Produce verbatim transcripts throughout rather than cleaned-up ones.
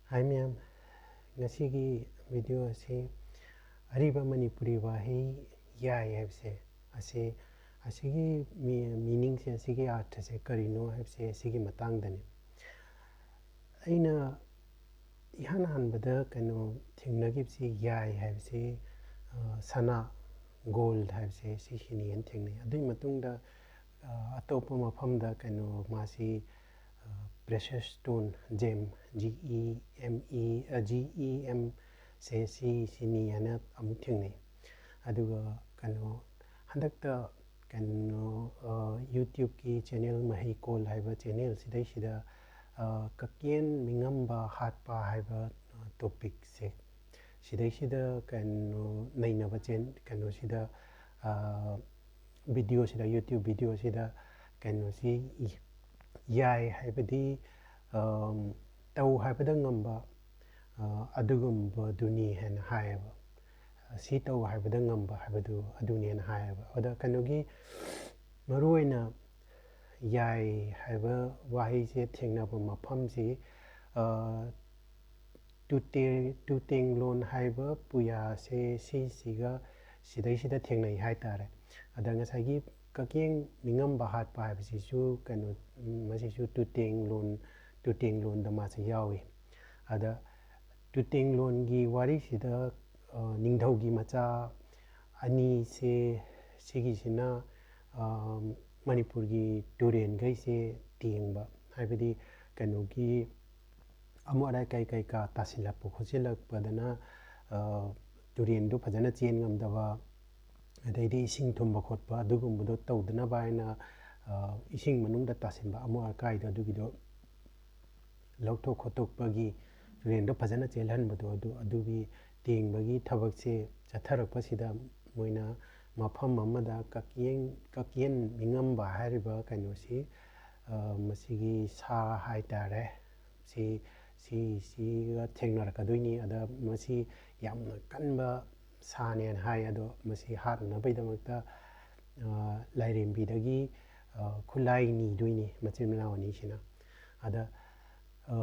ꯍꯥꯏ ꯃꯌꯥꯝ, ꯉꯁꯤꯒꯤ ꯚꯤꯗꯤꯑꯣ ꯑꯁꯤ ꯑꯔꯤꯕ ꯃꯅꯤꯄꯨꯔꯤ ꯋꯥꯍꯩ "ꯌꯥꯏ" ꯍꯥꯏꯕꯁꯦ, ꯑꯁꯤ, ꯑꯁꯤꯒꯤ ꯃꯤ-, ꯃꯤꯅꯤꯡꯁꯦ, ꯑꯁꯤꯒꯤ ꯑꯥꯔꯊꯁꯦ ꯀꯔꯤꯅꯣ ꯍꯥꯏꯕꯁꯦ, ꯑꯁꯤꯒꯤ ꯃꯇꯥꯡꯗꯅꯤ꯫ ꯑꯩꯅ ꯏꯍꯥꯟ ꯍꯥꯟꯕꯗ ꯀꯩꯅꯣ ꯊꯦꯡꯅꯈꯤꯕꯁꯤ, "ꯌꯥꯏ" ꯍꯥꯏꯕꯁꯤ, ꯑ, ꯁꯅꯥ, ꯒꯣꯜꯗ ꯍꯥꯏꯕꯁꯦ, ꯁꯤꯁꯤꯅꯦꯅ ꯊꯦꯡꯅꯩ꯫ ꯑꯗꯨꯒꯤ ꯃꯇꯨꯡꯗ, ꯑ, ꯑꯇꯣꯞꯄ ꯃꯐꯝꯗ ꯀꯩꯅꯣ ꯃꯥꯁꯤ, ꯑ, precious stone, gem, G E M E, ꯑ, G E M ꯁꯦ, ꯁꯤ, ꯁꯤꯅꯤ ꯍꯥꯏꯅ ꯑꯃꯨꯛ ꯊꯦꯡꯅꯩ꯫ ꯑꯗꯨꯒ ꯀꯩꯅꯣ, ꯍꯟꯗꯛꯇ ꯀꯩꯅꯣ, ꯑ, YouTube-ꯀꯤ channel ꯃꯍꯩꯀꯣꯜ ꯍꯥꯏꯕ channel ꯁꯤꯗꯩꯁꯤꯗ, ꯑ, ꯀꯛꯌꯦꯟ ꯃꯤꯉꯝꯕ ꯍꯥꯠꯄ ꯍꯥꯏꯕ, ꯑ, topic-ꯁꯦ, ꯁꯤꯗꯩꯁꯤꯗ ꯀꯩꯅꯣ ꯅꯩꯅꯕ ꯆꯦꯟ-, ꯀꯩꯅꯣꯁꯤꯗ, ꯑ, video-ꯁꯤꯗ, YouTube video-ꯁꯤꯗ ꯀꯩꯅꯣꯁꯤ ꯏ-, ꯌꯥꯏ ꯍꯥꯏꯕꯗꯤ, ꯑꯝ, ꯇꯧ ꯍꯥꯏꯕꯗ ꯉꯝꯕ, ꯑ, ꯑꯗꯨꯒꯨꯝꯕꯗꯨꯅꯤ ꯍꯥꯏꯅ ꯍꯥꯏꯌꯦꯕ꯫ ꯁꯤ ꯇꯧ ꯍꯥꯏꯕꯗ ꯉꯝꯕ ꯍꯥꯏꯕꯗꯨ ꯑꯗꯨꯅꯦꯅ ꯍꯥꯏꯌꯦꯕ꯫ ꯑꯗ ꯀꯩꯅꯣꯒꯤ ꯃꯔꯨꯑꯣꯏꯅ "ꯌꯥꯏ" ꯍꯥꯏꯕ ꯋꯥꯍꯩꯁꯦ ꯊꯦꯡꯅꯕ ꯃꯐꯝꯁꯤ, ꯑ, ꯇꯨꯇꯦ-, ꯇꯨꯇꯦꯡꯂꯣꯟ ꯍꯥꯏꯕ ꯄꯨꯌꯥꯁꯦ, ꯁꯤꯁꯤꯒ ꯁꯤꯗꯩꯁꯤꯗ ꯊꯦꯡꯅꯩ ꯍꯥꯏꯇꯥꯔꯦ꯫ ꯑꯗ ꯉꯁꯥꯏꯒꯤ ꯀꯛꯌꯦꯡ ꯃꯤꯉꯝꯕ ꯍꯥꯠꯄ ꯍꯥꯏꯕꯁꯤꯁꯨ ꯀꯩꯅꯣ, ꯃꯁꯤꯁꯨ ꯇꯨꯇꯦꯡꯂꯣꯟ, ꯇꯨꯇꯦꯡꯂꯣꯟꯗ ꯃꯥꯁꯦ ꯌꯥꯎꯏ꯫ ꯑꯗ ꯇꯨꯇꯦꯡꯂꯣꯟꯒꯤ ꯋꯥꯔꯤꯁꯤꯗ, ꯑ, ꯅꯤꯡꯊꯧꯒꯤ ꯃꯆꯥ ꯑꯅꯤꯁꯦ, ꯁꯤꯒꯤꯁꯤꯅ, ꯑ, ꯃꯅꯤꯄꯨꯔꯒꯤ ꯇꯨꯔꯦꯟꯈꯩꯁꯦ ꯇꯦꯡꯕ, ꯍꯥꯏꯕꯗꯤ ꯀꯩꯅꯣꯒꯤ ꯑꯃꯣꯠ ꯑꯀꯥꯏ ꯀꯩꯀꯥ ꯇꯥꯁꯤꯜꯂꯛꯄ ꯈꯣꯠꯆꯤꯜꯂꯛꯄꯗꯅ, ꯑ, ꯇꯨꯔꯦꯟꯗꯨ ꯐꯖꯅ ꯆꯦꯟ ꯉꯝꯗꯕ, ꯑꯗꯩꯗꯤ ꯏꯁꯤꯡ ꯊꯨꯝꯕ ꯈꯣꯠꯄ ꯑꯗꯨꯒꯨꯝꯕꯗꯣ ꯇꯧꯗꯅꯕ ꯍꯥꯏꯅ, ꯑ, ꯏꯁꯤꯡ ꯃꯅꯨꯡꯗ ꯇꯥꯁꯤꯟꯕ ꯑꯃꯣꯠ ꯑꯀꯥꯏꯗꯣ, ꯑꯗꯨꯒꯤꯗꯣ ꯂꯧꯊꯣꯛ ꯈꯣꯠꯇꯣꯛꯄꯒꯤ, ꯇꯨꯔꯦꯟꯗꯣ ꯐꯖꯅ ꯆꯦꯜꯍꯟꯕꯗꯣ, ꯑꯗꯨ, ꯑꯗꯨꯒꯤ ꯇꯦꯡꯕꯒꯤ ꯊꯕꯛꯁꯦ ꯆꯠꯊꯔꯛꯄꯁꯤꯗ ꯃꯣꯏꯅ ꯃꯐꯝ ꯑꯃꯗ ꯀꯛꯌꯦꯡ, ꯀꯛꯌꯦꯟ ꯃꯤꯉꯝꯕ ꯍꯥꯏꯔꯤꯕ ꯀꯩꯅꯣꯁꯤ, ꯑ, ꯃꯁꯤꯒꯤ ꯁꯥ ꯍꯥꯏꯇꯥꯔꯦ, ꯁꯤ, ꯁꯤ, ꯁꯤꯒ ꯊꯦꯡꯅꯔꯛꯀꯗꯣꯏꯅꯤ꯫ ꯑꯗ ꯃꯁꯤ ꯌꯥꯝꯅ ꯀꯟꯕ ꯁꯥꯅꯦꯅ ꯍꯥꯏ꯫ ꯑꯗꯣ ꯃꯁꯤ ꯍꯥꯠꯅꯅꯕꯒꯤꯗꯃꯛꯇ, ꯑ, ꯂꯥꯏꯔꯦꯝꯕꯤꯗꯒꯤ, ꯑ, ꯈꯨꯠꯂꯥꯏ ꯅꯤꯗꯣꯏꯅꯤ ꯃꯆꯤꯟ ꯃꯅꯥꯎ ꯑꯅꯤꯁꯤꯅ꯫ ꯑꯗ, ꯑ,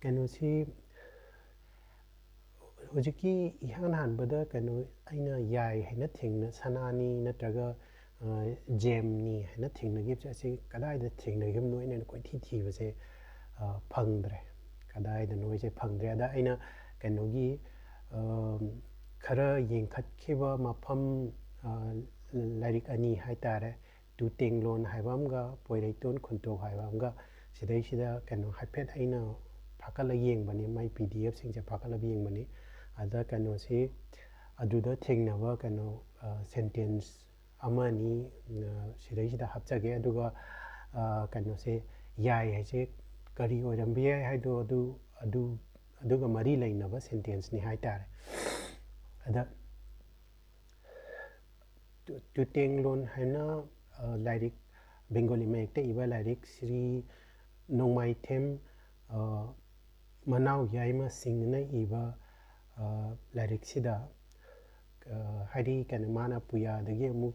ꯀꯩꯅꯣꯁꯤ ꯍꯧꯖꯤꯛꯀꯤ ꯏꯍꯥꯟ ꯍꯥꯟꯕꯗ ꯀꯩꯅꯣ ꯑꯩꯅ ꯌꯥꯏ ꯍꯥꯏꯅ ꯊꯦꯡꯅ ꯁꯅꯥꯅꯤ ꯅꯠꯇ꯭ꯔꯒ ꯖꯦꯝꯅꯤ ꯍꯥꯏꯅ ꯊꯦꯡꯅꯈꯤꯕꯁꯦ, ꯑꯁꯤ ꯀꯗꯥꯏꯗ ꯊꯦꯡꯅꯈꯤꯕꯅꯣ ꯑꯩꯅ ꯀꯣꯏꯊꯤ ꯊꯤꯕꯁꯦ ꯐꯪꯗ꯭ꯔꯦ꯫ ꯀꯗꯥꯏꯗꯅꯣ ꯑꯩꯁꯦ ꯐꯪꯗ꯭ꯔꯦ꯫ ꯑꯗ ꯑꯩꯅ ꯀꯩꯅꯣꯒꯤ ꯈꯔ ꯌꯦꯡꯈꯠꯈꯤꯕ ꯃꯐꯝ, ꯂꯥꯏꯔꯤꯛ ꯑꯅꯤ ꯍꯥꯏꯇꯥꯔꯦ, ꯇꯨꯇꯦꯡꯂꯣꯟ ꯍꯥꯏꯕ ꯑꯃꯒ ꯄꯣꯏꯔꯩꯇꯣꯟ ꯈꯨꯟꯇꯣꯛ ꯍꯥꯏꯕ ꯑꯃꯒ, ꯁꯤꯗꯩꯁꯤꯗ ꯀꯩꯅꯣ ꯍꯥꯏꯐꯦꯠ ꯑꯩꯅ ꯐꯥꯀꯠꯂ ꯌꯦꯡꯕꯅꯤ, ꯃꯥꯏ ꯄꯤ ꯗꯤ ꯑꯦꯐꯁꯤꯡꯁꯦ ꯐꯥꯀꯠꯂꯒ ꯌꯦꯡꯕꯅꯤ꯫ ꯑꯗ ꯀꯩꯅꯣꯁꯤ ꯑꯗꯨꯗ ꯊꯦꯡꯅꯕ ꯀꯩꯅꯣ ꯁꯦꯟꯇꯦꯟꯁ ꯑꯃꯅꯤ ꯁꯤꯗꯩꯁꯤꯗ ꯍꯥꯞꯆꯒꯦ꯫ ꯑꯗꯨꯒ ꯀꯩꯅꯣꯁꯦ, ꯌꯥꯏ ꯍꯥꯏꯁꯦ ꯀꯔꯤ ꯑꯣꯏꯔꯝꯕ ꯌꯥꯏ ꯍꯥꯏꯗꯣ ꯑꯗꯨ ꯑꯗꯨ ꯑꯗꯨꯒ ꯃꯔꯤ ꯂꯩꯅꯕ ꯁꯦꯟꯇꯦꯟꯁꯅꯤ ꯍꯥꯏꯇꯥꯔꯦ꯫ ꯑꯗ ꯇꯨꯇꯦꯡꯂꯣꯟ ꯍꯥꯏꯅ ꯂꯥꯏꯔꯤꯛ, ꯕꯦꯡꯒꯣꯂꯤ ꯃꯌꯦꯛꯇ ꯏꯕ ꯂꯥꯏꯔꯤꯛ ꯁ꯭ꯔꯤ ꯅꯣꯡꯃꯥꯏꯊꯦꯝ ꯃꯅꯥꯎ ꯌꯥꯏꯃ ꯁꯤꯡꯅ ꯏꯕ ꯂꯥꯏꯔꯤꯛꯁꯤꯗ, ꯍꯥꯏꯗꯤ ꯀꯩꯅꯣ, ꯃꯥꯅ ꯄꯨꯌꯥꯗꯒꯤ ꯑꯃꯨꯛ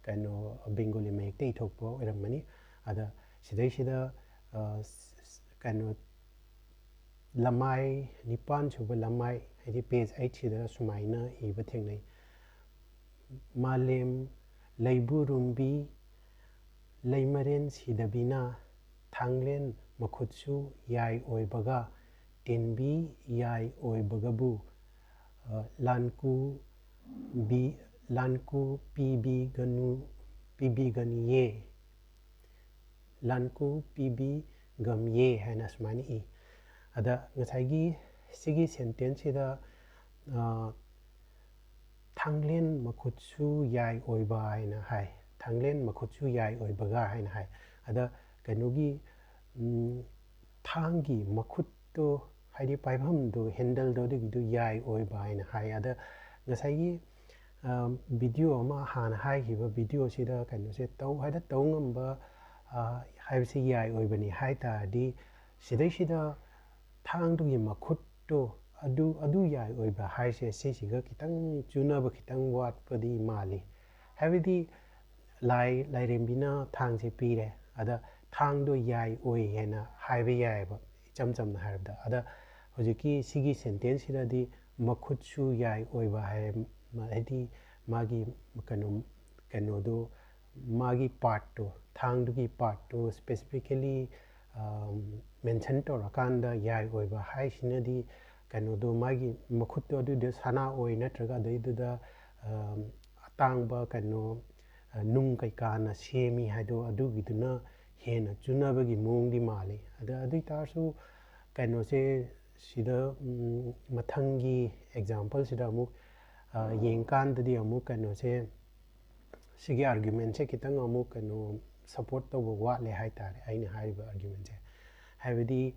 ꯀꯩꯅꯣ ꯕꯦꯡꯒꯣꯂꯤ ꯃꯌꯦꯛꯇ ꯏꯊꯣꯛꯄ ꯑꯣꯏꯔꯝꯃꯅꯤ꯫ ꯑꯗ ꯁꯤꯗꯩꯁꯤꯗ ꯀꯩꯅꯣ ꯂꯃꯥꯏ, ꯅꯤꯄꯥꯟ ꯁꯨꯕ ꯂꯃꯥꯏ, ꯍꯥꯏꯗꯤ ꯄꯦꯖ ꯑꯩꯠꯁꯤꯗ ꯁꯨꯃꯥꯏꯅ ꯏꯕ ꯊꯦꯡꯅꯩ: "ꯃꯥꯂꯦꯝ ꯂꯩꯕꯨꯔꯨꯝꯕꯤ ꯂꯩꯃꯔꯦꯟ ꯁꯤꯗꯕꯤꯅ, ꯊꯥꯡꯂꯦꯟ ꯃꯈꯨꯠꯁꯨ ꯌꯥꯏ ꯑꯣꯏꯕꯒ, ꯇꯦꯟꯕꯤ ꯌꯥꯏ ꯑꯣꯏꯕꯒꯕꯨ, ꯂꯥꯟꯀꯨ ꯕꯤ ꯂꯥꯟꯀꯨ ꯄꯤꯕꯤꯒꯅꯨ ꯄꯤꯕꯤꯒꯅꯤꯌꯦ꯫ ꯂꯥꯟꯀꯨ ꯄꯤꯕꯤꯒꯝꯌꯦ" ꯍꯥꯏꯅ ꯁꯨꯃꯥꯏꯅ ꯏ꯫ ꯑꯗ ꯉꯁꯥꯏꯒꯤ ꯁꯤꯒꯤ ꯁꯦꯟꯇꯦꯟꯁꯁꯤꯗ "ꯊꯥꯡꯂꯦꯟ ꯃꯈꯨꯠꯁꯨ ꯌꯥꯏ ꯑꯣꯏꯕ" ꯍꯥꯏꯅ ꯍꯥꯏ, "ꯊꯥꯡꯂꯦꯟ ꯃꯈꯨꯠꯁꯨ ꯌꯥꯏ ꯑꯣꯏꯕꯒ" ꯍꯥꯏꯅ ꯍꯥꯏ꯫ ꯑꯗ ꯀꯩꯅꯣꯒꯤ ꯊꯥꯡꯒꯤ ꯃꯈꯨꯠꯇꯣ, ꯍꯥꯏꯗꯤ ꯄꯥꯏꯐꯝꯗꯣ, ꯍꯦꯟꯗꯜꯗꯣ, ꯑꯗꯨꯒꯤꯗꯣ ꯌꯥꯏ ꯑꯣꯏꯕ ꯍꯥꯏꯅ ꯍꯥꯏ꯫ ꯑꯗ ꯉꯁꯥꯏꯒꯤ ꯚꯤꯗꯤꯑꯣ ꯑꯃ ꯍꯥꯟꯅ ꯍꯥꯏꯈꯤꯕ ꯚꯤꯗꯤꯑꯣꯁꯤꯗ ꯀꯩꯅꯣꯁꯦ ꯇꯧ ꯍꯥꯏꯗ ꯇꯧ ꯉꯝꯕ ꯍꯥꯏꯕꯁꯤ ꯌꯥꯏ ꯑꯣꯏꯕꯅꯤ ꯍꯥꯏ ꯇꯥꯔꯗꯤ, ꯁꯤꯗꯩꯁꯤꯗ ꯊꯥꯡꯗꯨꯒꯤ ꯃꯈꯨꯠꯇꯣ ꯑꯗꯨ ꯑꯗꯨ ꯌꯥꯏ ꯑꯣꯏꯕ ꯍꯥꯏꯁꯦ ꯁꯤꯁꯤꯒ ꯈꯤꯇꯪ ꯆꯨꯅꯕ, ꯈꯤꯇꯪ ꯋꯥꯠꯄꯗꯤ ꯃꯥꯜꯂꯤ꯫ ꯍꯥꯏꯕꯗꯤ ꯂꯥꯏ ꯂꯥꯏꯔꯦꯝꯕꯤꯅ ꯊꯥꯡꯁꯦ ꯄꯤꯔꯦ, ꯑꯗ ꯊꯥꯡꯗꯣ ꯌꯥꯏ ꯑꯣꯏ ꯍꯥꯏꯅ ꯍꯥꯏꯕ ꯌꯥꯏꯑꯕ꯫ ꯏꯆꯝ ꯆꯝꯅ ꯍꯥꯏꯔꯕꯗ꯫ ꯑꯗ ꯍꯧꯖꯤꯛꯀꯤ ꯁꯤꯒꯤ ꯁꯦꯟꯇꯦꯟꯁꯁꯤꯗꯗꯤ ꯃꯈꯨꯠꯁꯨ ꯌꯥꯏ ꯑꯣꯏꯕ ꯍꯥꯏ, ꯍꯥꯏꯗꯤ ꯃꯥꯒꯤ ꯀꯩꯅꯣ, ꯀꯩꯅꯣꯗꯣ, ꯃꯥꯒꯤ ꯄꯥꯔꯠꯇꯣ, ꯊꯥꯡꯗꯨꯒꯤ ꯄꯥꯔꯠꯇꯣ ꯁ꯭ꯄꯦꯁꯤꯐꯤꯀꯦꯂꯤ ꯃꯦꯟꯁꯟ ꯇꯧꯔꯀꯥꯟꯗ ꯌꯥꯏ ꯑꯣꯏꯕ ꯍꯥꯏꯁꯤꯅꯗꯤ ꯀꯩꯅꯣꯗꯣ, ꯃꯥꯒꯤ ꯃꯈꯨꯠꯇꯣ ꯑꯗꯨꯗꯣ ꯁꯅꯥ ꯑꯣꯏ ꯅꯠꯇ꯭ꯔꯒ ꯑꯗꯩꯗꯨꯗ ꯑꯇꯥꯡꯕ ꯀꯩꯅꯣ, ꯅꯨꯡ ꯀꯩꯀꯥꯅ ꯁꯦꯝꯃꯤ ꯍꯥꯏꯗꯣ ꯑꯗꯨꯒꯤꯗꯨꯅ ꯍꯦꯟꯅ ꯆꯨꯅꯕꯒꯤ ꯃꯑꯣꯡꯗꯤ ꯃꯥꯜꯂꯤ꯫ ꯑꯗ ꯑꯗꯨ ꯑꯣꯏꯇꯥꯔꯁꯨ ꯀꯩꯅꯣꯁꯦ ꯁꯤꯗ, ꯎꯝ, ꯃꯊꯪꯒꯤ ꯑꯦꯛꯖꯥꯝꯄꯜꯁꯤꯗ ꯑꯃꯨꯛ, ꯑ, ꯌꯦꯡꯀꯥꯟꯗꯗꯤ ꯑꯃꯨꯛ ꯀꯩꯅꯣꯁꯦ, ꯁꯤꯒꯤ ꯑꯥꯔꯒ꯭ꯌꯨꯃꯦꯟꯁꯦ ꯈꯤꯇꯪ ꯑꯃꯨꯛ ꯀꯩꯅꯣ ꯁꯞꯄꯣꯔꯠ ꯇꯧꯕ ꯋꯥꯠꯂꯦ ꯍꯥꯏꯇꯥꯔꯦ, ꯑꯩꯅ ꯍꯥꯏꯔꯤꯕ ꯑꯥꯔꯒ꯭ꯌꯨꯃꯦꯟꯁꯦ꯫ ꯍꯥꯏꯕꯗꯤ,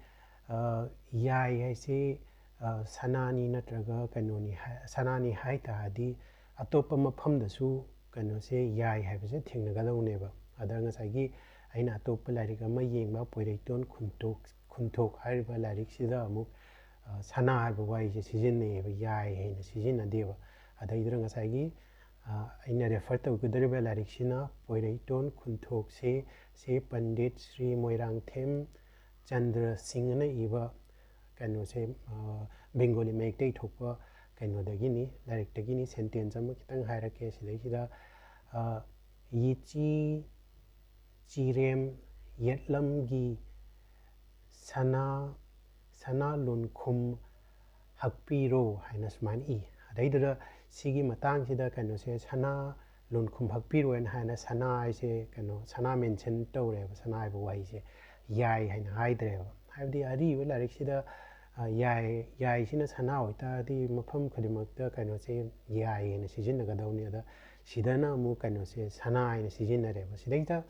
ꯑ, ꯌꯥꯏ ꯍꯥꯏꯁꯤ, ꯑ, ꯁꯅꯥꯅꯤ ꯅꯠꯇ꯭ꯔꯒ ꯀꯩꯅꯣꯅꯤ ꯍꯥꯏ-, ꯁꯅꯥꯅꯤ ꯍꯥꯏ ꯇꯥꯔꯗꯤ ꯑꯇꯣꯞꯄ ꯃꯐꯝꯗꯁꯨ ꯀꯩꯅꯣꯁꯦ ꯌꯥꯏ ꯍꯥꯏꯕꯁꯦ ꯊꯦꯡꯅꯒꯗꯧꯅꯦꯕ꯫ ꯑꯗ ꯉꯁꯥꯏꯒꯤ ꯑꯩꯅ ꯑꯇꯣꯞꯄ ꯂꯥꯏꯔꯤꯛ ꯑꯃ ꯌꯦꯡꯕ, ꯄꯣꯏꯔꯩꯇꯣꯟ ꯈꯨꯟꯇꯣꯛ-, ꯈꯨꯟꯊꯣꯛ ꯍꯥꯏꯔꯤꯕ ꯂꯥꯏꯔꯤꯛꯁꯤꯗ ꯑꯃꯨꯛ, ꯑ, ꯁꯅꯥ ꯍꯥꯏꯕ ꯋꯥꯍꯩꯁꯦ ꯁꯤꯖꯤꯟꯅꯩꯌꯦꯕ, ꯌꯥꯏ ꯍꯥꯏꯅ ꯁꯤꯖꯤꯟꯅꯗꯦꯕ꯫ ꯑꯗꯩꯗꯨꯗ ꯉꯁꯥꯏꯒꯤ, ꯑ, ꯑꯩꯅ ꯔꯦꯐꯔ ꯇꯧꯒꯗꯧꯔꯤꯕ ꯂꯥꯏꯔꯤꯛꯁꯤꯅ ꯄꯣꯏꯔꯩꯇꯣꯟ ꯈꯨꯟꯊꯣꯛꯁꯦ, ꯁꯦ ꯄꯟꯗꯤꯠ ꯁ꯭ꯔꯤ ꯃꯣꯏꯔꯥꯡꯊꯦꯝ ꯆꯟꯗ꯭ꯔ ꯁꯤꯡꯍꯅ ꯏꯕ ꯀꯩꯅꯣꯁꯦ, ꯑ, ꯕꯦꯡꯒꯣꯂꯤ ꯃꯌꯦꯛꯇ ꯏꯊꯣꯛꯄ ꯀꯩꯅꯣꯗꯒꯤꯅꯤ, ꯂꯥꯏꯔꯤꯛꯇꯒꯤꯅꯤ꯫ ꯁꯦꯟꯇꯦꯟꯁ ꯑꯃꯈꯤꯇꯪ ꯍꯥꯏꯔꯛꯀꯦ ꯁꯤꯗꯩꯁꯤꯗ, ꯑ, "ꯌꯦꯆꯤ ꯆꯤꯔꯦꯝ ꯌꯦꯠꯂꯝꯒꯤ ꯁꯅꯥ, ꯁꯅꯥ ꯂꯨꯟꯈꯨꯝ ꯍꯛꯄꯤꯔꯣ" ꯍꯥꯏꯅ ꯁꯨꯃꯥꯏꯅ ꯏ꯫ ꯑꯗꯩꯗꯨꯗ ꯁꯤꯒꯤ ꯃꯇꯥꯡꯁꯤꯗ ꯀꯩꯅꯣꯁꯦ, ꯁꯅꯥ ꯂꯨꯟꯈꯨꯝ ꯍꯛꯄꯤꯔꯣꯅ ꯍꯥꯏꯅ ꯁꯅꯥ ꯍꯥꯏꯁꯦ ꯀꯩꯅꯣ, ꯁꯅꯥ ꯃꯦꯟꯁꯟ ꯇꯧꯔꯦꯕ, ꯁꯅꯥ ꯍꯥꯏꯕ ꯋꯥꯍꯩꯁꯦ ꯌꯥꯏ ꯍꯥꯏꯅ ꯍꯥꯏꯗ꯭ꯔꯦꯕ꯫ ꯍꯥꯏꯕꯗꯤ ꯑꯔꯤꯕ ꯂꯥꯏꯔꯤꯛꯁꯤꯗ, ꯑ, ꯌꯥꯏ, ꯌꯥꯏꯁꯤꯅ ꯁꯅꯥ ꯑꯣꯏꯇꯥꯔꯗꯤ ꯃꯐꯝ ꯈꯨꯗꯤꯡꯃꯛꯇ ꯀꯩꯅꯣꯁꯦ ꯌꯥꯏ ꯍꯥꯏꯅ ꯁꯤꯖꯤꯟꯅꯒꯗꯧꯅꯤ꯫ ꯑꯗ ꯁꯤꯗꯅ ꯑꯃꯨꯛ ꯀꯩꯅꯣꯁꯦ ꯁꯅꯥ ꯍꯥꯏꯅ ꯁꯤꯖꯤꯟꯅꯔꯦꯕ꯫ ꯁꯤꯗꯩꯗ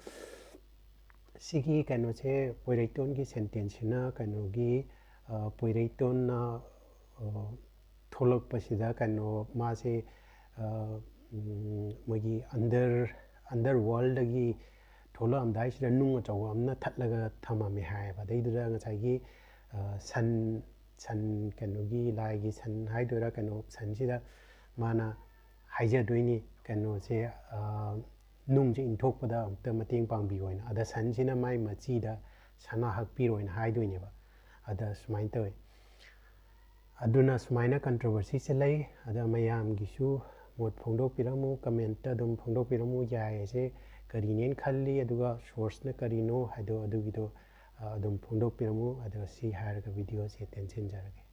ꯁꯤꯒꯤ ꯀꯩꯅꯣꯁꯦ, ꯄꯣꯏꯔꯩꯇꯣꯟꯒꯤ ꯁꯦꯟꯇꯦꯟꯁꯁꯤꯅ ꯀꯩꯅꯣꯒꯤ, ꯑ, ꯄꯣꯏꯔꯩꯇꯣꯟꯅ, ꯑ, ꯊꯣꯛꯂꯛꯄꯁꯤꯗ ꯀꯩꯅꯣ ꯃꯥꯁꯦ, ꯑ, ꯎꯝ, ꯃꯣꯏꯒꯤ ꯑꯟꯗꯔ, ꯑꯟꯗꯔ ꯋꯥꯔꯜꯗꯒꯤ ꯊꯣꯛꯂꯛꯑꯝꯗꯥꯏꯁꯤꯗ ꯅꯨꯡ ꯑꯆꯧꯕ ꯑꯃꯅ ꯊꯠꯂꯒ ꯊꯝꯃꯝꯃꯦ ꯍꯥꯏꯌꯦꯕ꯫ ꯑꯗꯩꯗꯨꯗ ꯉꯁꯥꯏꯒꯤ, ꯑ, ꯁꯟ, ꯁꯟ ꯀꯩꯅꯣꯒꯤ ꯂꯥꯏꯒꯤ ꯁꯟ ꯍꯥꯏꯗꯣꯏꯔꯥ ꯀꯩꯅꯣ, ꯁꯟꯁꯤꯗ ꯃꯥꯅ ꯍꯥꯏꯖꯗꯣꯏꯅꯤ ꯀꯩꯅꯣꯁꯦ, ꯑ, ꯅꯨꯡꯁꯦ ꯏꯟꯊꯣꯛꯄꯗ ꯑꯃꯨꯛꯇ ꯃꯇꯦꯡ ꯄꯥꯡꯕꯤꯌꯣꯅ꯫ ꯑꯗ ꯁꯟꯁꯤꯅ ꯃꯥꯏ ꯃꯆꯤꯗ ꯁꯅꯥ ꯍꯛꯄꯤꯔꯣꯅ ꯍꯥꯏꯗꯣꯏꯅꯦꯕ꯫ ꯑꯗ ꯁꯨꯃꯥꯏꯅ ꯇꯧꯋꯤ꯫ ꯑꯗꯨꯅ ꯁꯨꯃꯥꯏꯅ ꯀꯟꯇ꯭ꯔꯣꯚꯔꯁꯤꯁꯦ ꯂꯩ꯫ ꯑꯗ ꯃꯌꯥꯝꯒꯤꯁꯨ ꯃꯣꯠ ꯐꯣꯡꯗꯣꯛꯄꯤꯔꯝꯃꯨ, ꯀꯃꯦꯟꯇ ꯑꯗꯨꯝ ꯐꯣꯡꯗꯣꯛꯄꯤꯔꯝꯃꯨ꯫ ꯌꯥꯏ ꯍꯥꯏꯁꯦ ꯀꯔꯤꯅꯦꯅ ꯈꯜꯂꯤ, ꯑꯗꯨꯒ ꯁꯣꯔꯁꯅ ꯀꯔꯤꯅꯣ ꯍꯥꯏꯗꯣ ꯑꯗꯨꯒꯤꯗꯣ ꯑ, ꯑꯗꯨꯝ ꯐꯣꯡꯗꯣꯛꯄꯤꯔꯝꯃꯨ꯫ ꯑꯗꯣ ꯁꯤ ꯍꯥꯏꯔꯒ ꯚꯤꯗꯤꯑꯣꯁꯦ ꯇꯦꯟꯁꯤꯟꯖꯔꯒꯦ꯫